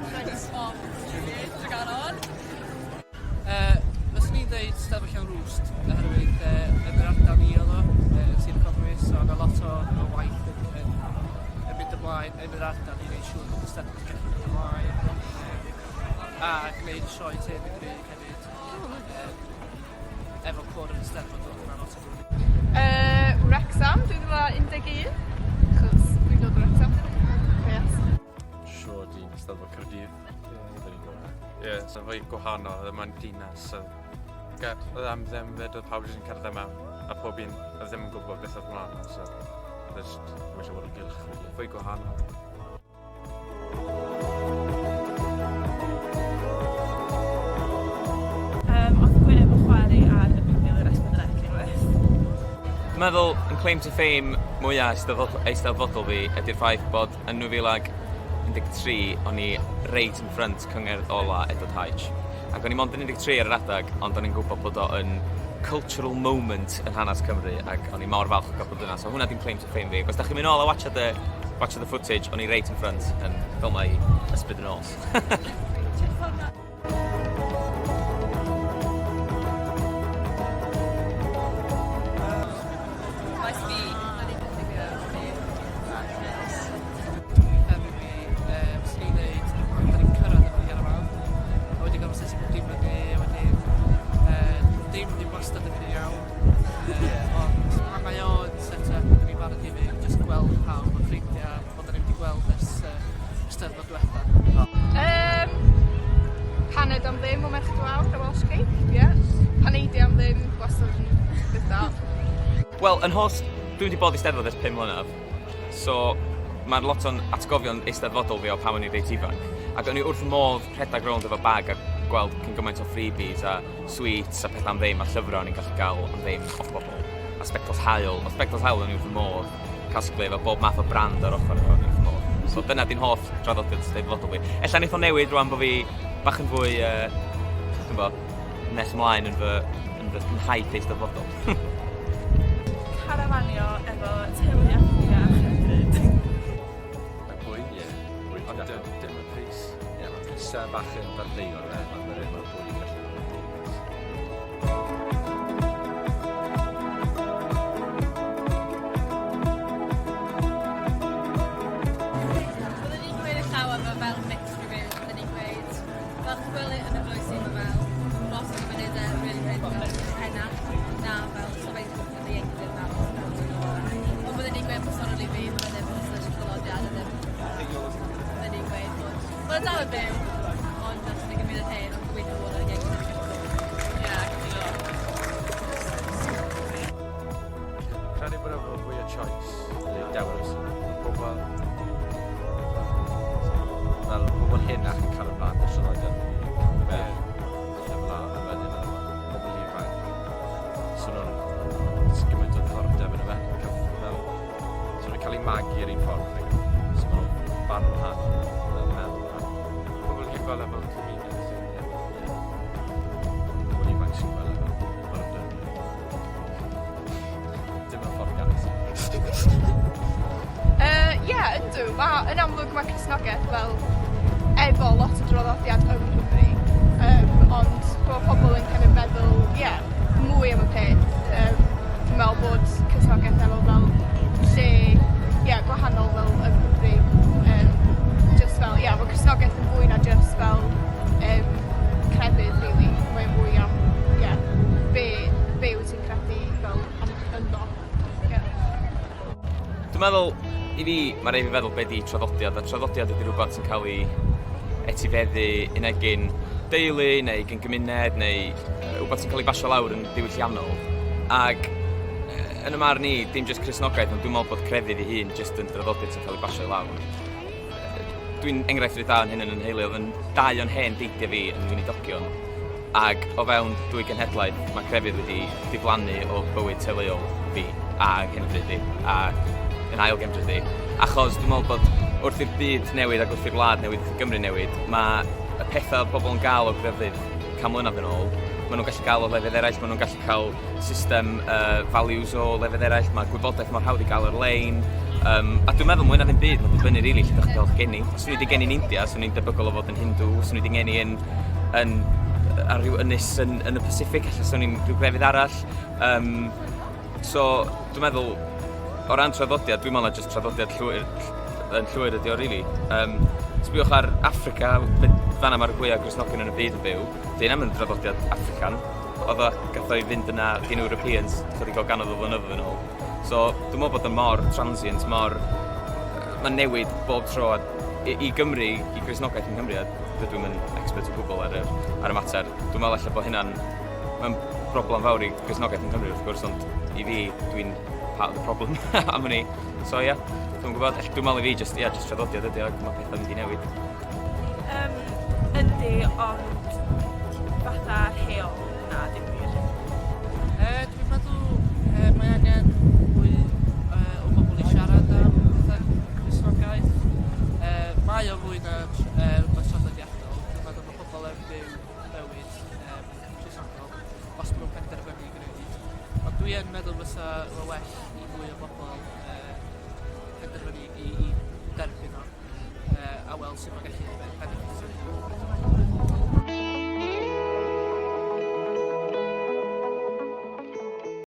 Prince of Tregaron. Uh, fyswn i'n dweud Steddfod Llanrwst, oherwydd uh, yn yr ardal ni oedd o, uh, yn Sir Conwy, so yna lot o, o waith yn, yn, yn mynd ymlaen yn yr ardal i wneud siŵr bod y Steddfod yn gallu mynd ymlaen, um, a gwneud y sioe te yn y grug hefyd. Um, efo cwr yn y Steddfod, oedd hwnna'n lot o Yy, Wrecsam, 2011, achos dwi'n dod o Wrecsam. Yes. Siŵr di Eisteddfod Caerdydd. Ie, da ni'n gwybod. Ie, so fwy gwahanol, oedd yma'n dinas. So, oedd am ddim fyd, oedd pawb jyst yn cerdded mewn, a pob un oedd ddim yn gwybod beth oedd mlaen, so oedd jyst Mae eisiau bod yn gylch, really. fwy gwahanol. Yym, oedd Gwyneb yn chwarae ar y panel yr S4C unwaith. Dwi'n meddwl yn claim to fame mwyaf eisteddfod, eisteddfodol fi ydy'r ffaith bod yn 2013 o'n i reit yn ffrynt cyngerdd ola Edward Heitch. Ac o'n i mond yn 13 ar yr adeg, ond o'n i'n gwybod bod o yn cultural moment yn hanes Cymru ac o'n i mor falch o gael bod yna. So hwnna di'n claim to fame fi. Ac os da chi'n mynd nôl a watchad y, watchad y footage, o'n i reit yn ffrynt yn fel mae ysbryd y nos. Maes B. Hefyd fi, um, swn i'n dweud, da ni'n cyrraedd y garafan, a wedi gorfod setio bob dim fyny, a wedyn, uh, dim, ddim wastad yn mynd i iawn, uh, ond pan mae o'n set up, a ni'n barod i fynd, jyst gweld pawb a ffrindiau, bod da ni'n wedi gweld ers uh, Steddfod diwetha. Um, paned am ddim o Merched Wawr, a Welsh Cake, ie. Yeah. Paneidiau am ddim, gwastad yn beth da. Wel, yn holl, dwi wedi bod i Steddfod ers 5 mlynedd, so mae'r lot o'n atgofion eisteddfodol fi o pan o'n i'n reit ifanc. Ac o'n i wrth modd rhedeg rownd efo bag a gweld cyn gymaint o freebies a sweets a pethau am ddim a llyfrau o'n i'n gallu gael am ddim off bobl. A sbectols haul. O sbectols haul o'n i wrth modd casglu efo bob math o brand ar ochr efo o'n i wrth modd. So dyna di'n hoff draddodiad steddfodol fi. Ella neith o newid rwan bod fi bach yn fwy, uh, dwi'n bo, nes ymlaen yn fy, yn fy nhaith eisteddfodol. Carafanio efo teulu a ffrindiau a chefndryd. Y bwyd? Ie. Bwyd. Ond dim, dim y pris. Ie, mae prisau bach yn dadleuol, e, ond mae'r mae'r bwyd yn gallu bod yn really nice. Byddwn ni'n dweud y llawer mae fel mixed reviews. Byddwn ni'n gweud, fel chwilio yn y bloesi mae fel lot o gymunedau really really fel henach na fel so fe'n yn ieuenctid fel Ond byddwn ni'n gweud personally fi, mae ddim yn such traddodiad a ddim byddwn ni'n gweud bod bod e dal yn byw, ond jyst yn y gymuned hen, ond gobeithio bod yr ieuenctid yn gallu dod. Ie, cytuno. Credu bod efo fwy o choice, neu dewis, pobl Fel pobl hyn ac yn cael ymlaen y traddodiad fe, falle fel 'na, a wedyn oedd pobl ifanc, so nhw'n gymaint o ddiddordeb yn y fe, fel, so nhw'n cael eu magu yr un ffordd, like, so maen nhw'n barn wahanol, fel meddwl wahanol. Pobl hyn fel efo cymuned. Pobl ifanc sy'n gweld efo diddordeb. Dim yn ffordd gas. Yy, ie, yndw. Ma' yn amlwg ma' Cristnogaeth fel efo lot o draddodiad yng Nghymru, yym, ond bo' pobol yn kind of meddwl, ie, mwy am y peth. Yym, dwi'n me'wl bod Cristnogaeth efo fel lle, ie, gwahanol fel yng Nghymru, yym, jyst fel, ie, ma' Cristnogaeth yn fwy na jyst fel, yym, crefydd rili. Mae o'n fwy am, ie, be' be' wyt ti'n credu fel am ynddo. Ie. Dwi'n meddwl, i fi, mae rhaid fi feddwl be di traddodiad, a traddodiad ydy rhywbeth sy'n cael ei etifeddu unai gin deulu neu gin gymuned neu rhywbeth sy'n cael ei basio lawr yn ddiwylliannol. Ac yn y marn i, dim jyst Cristnogaeth, ond dwi'n meddwl bod crefydd ei hun jyst yn draddodiad sy'n cael ei basio i lawr. Dwi'n enghraifft reit dda yn hyn yn 'y nheulu, oedd yn dau o'n hen deidiau fi yn weinidogion, Ac o fewn dwy genhedlaeth mae crefydd wedi diflannu o bywyd teuluol fi a nghefndryd i a yn ail gefndryd i. Achos dwi'n meddwl bod wrth i'r byd newid ac wrth i'r wlad newid, wrth i Gymru newid, mae y pethau oedd pobl yn gael o grefydd can mlynedd yn ôl, maen nhw'n gallu gael o lefydd eraill, maen nhw'n gallu cael system uh, values o lefydd eraill, mae gwybodaeth mor hawdd i gael ar-lein, Um, a dwi'n meddwl mwy na ddim byd, mae'n dibynnu rili lle ydych chi'n cael eich geni. Os o'n i wedi geni'n India, swn i'n debygol o fod yn Hindw, os o'n i wedi geni yn, yn, ar ryw ynys yn, yn y Pacific, ella swn i'n rhyw grefydd arall. Um, so, dwi'n meddwl, o ran traddodiad, dwi'n meddwl na jyst traddodiad llwyr, yn llwyr ydi o, really. Um, sbïwch ar Affrica, fanna mae'r fwyaf Gristnogion yn y byd yn byw. Di hynna yn draddodiad African. Oedd o, gath o'i fynd yna gen Europeans chydig o ganoedd o flynyddoedd yn ôl. So, dwi'n meddwl bod o mor transient, mor... Mae'n newid bob tro a i, i Gymru, i Gristnogaeth yng Nghymru, a dydw i'm yn expert o gwbl ar y, ar y mater, dwi'n meddwl ella bod hynna'n... Mae'n broblem fawr i Gristnogaeth yng Nghymru, wrth gwrs, ond i fi, dwi'n part of the problem am hynny. So ie, yeah, dwi'n gwybod, dwi'n meddwl i fi, just, yeah, just traddodiad ydy o, mae pethau'n mynd i newid. Um, yndi, ond fatha rheol, na, dim wir. Dwi'n meddwl mae angen mwy o bobl i siarad am pethau Cristnogaeth. Mae o fwy na rhywbeth traddodiadol. Dwi'n meddwl mae pobl yn byw bywyd um, Cristnogol os maen nhw'n penderfynu i gwneud. Ond dwi yn meddwl fysa fo well i fwy o bobl penderfynu i, i derbyn o a weld sut mae'n gallu benefitio nhw.